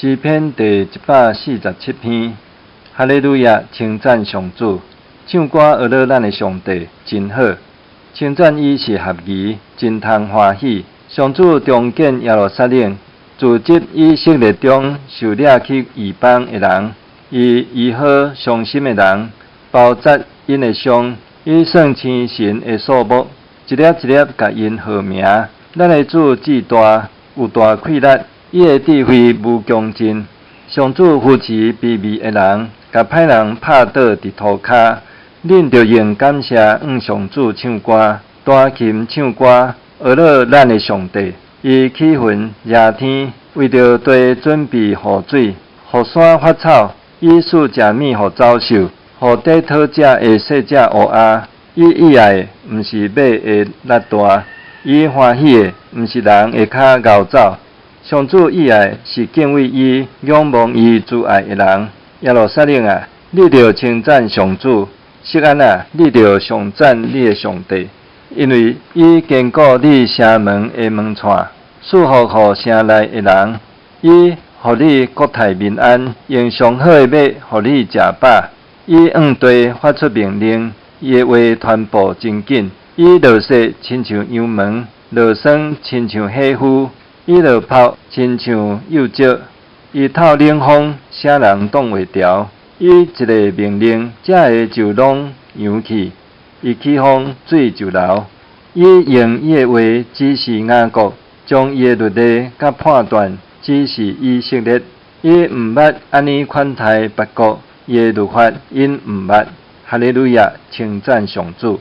詩篇第147篇，哈利路亞！稱讚上主，唱歌呵咾咱的上帝，真好。稱讚伊是合宜，真通歡喜。上主重建耶路撒冷，自執以色列中受掠去異邦的人，伊醫好傷心的人，包紮𪜶的傷，伊算星辰的數目，一粒一粒共𪜶號名。咱的主至大，有大氣力。伊的智慧無窮盡，上主扶持卑微的人，共歹人拍倒佇塗跤。恁著用感謝向上主唱歌，彈琴唱歌，呵咾咱的上帝。伊起雲遮天，為著地準備雨水，予山發草。伊賜食物予走獸，予佇討食的細隻烏鴉。伊喜愛的毋是馬的力大，伊歡喜的毋是人的跤𠢕走。上主喜愛是敬畏伊、仰望伊慈愛的人。耶路撒冷啊，你著稱讚上主；錫安啊，你著頌讚你的上帝，因為伊堅固你城門的門掣，賜福予城內的人。伊予你國泰民安，用上好的麥予你食飽。伊向地發出命令，伊的話傳布真緊。伊落雪親像羊毛，落霜親像火夫。伊落雹親像幼石，伊透冷風，啥人擋會牢？伊一个命令，這个就攏揚去；伊起風，水就流。伊用伊的話指示雅各，將伊的律例佮判斷指示以色列。伊毋捌按呢款待別國，伊的律法𪜶毋捌。哈利路亞，稱讚上主。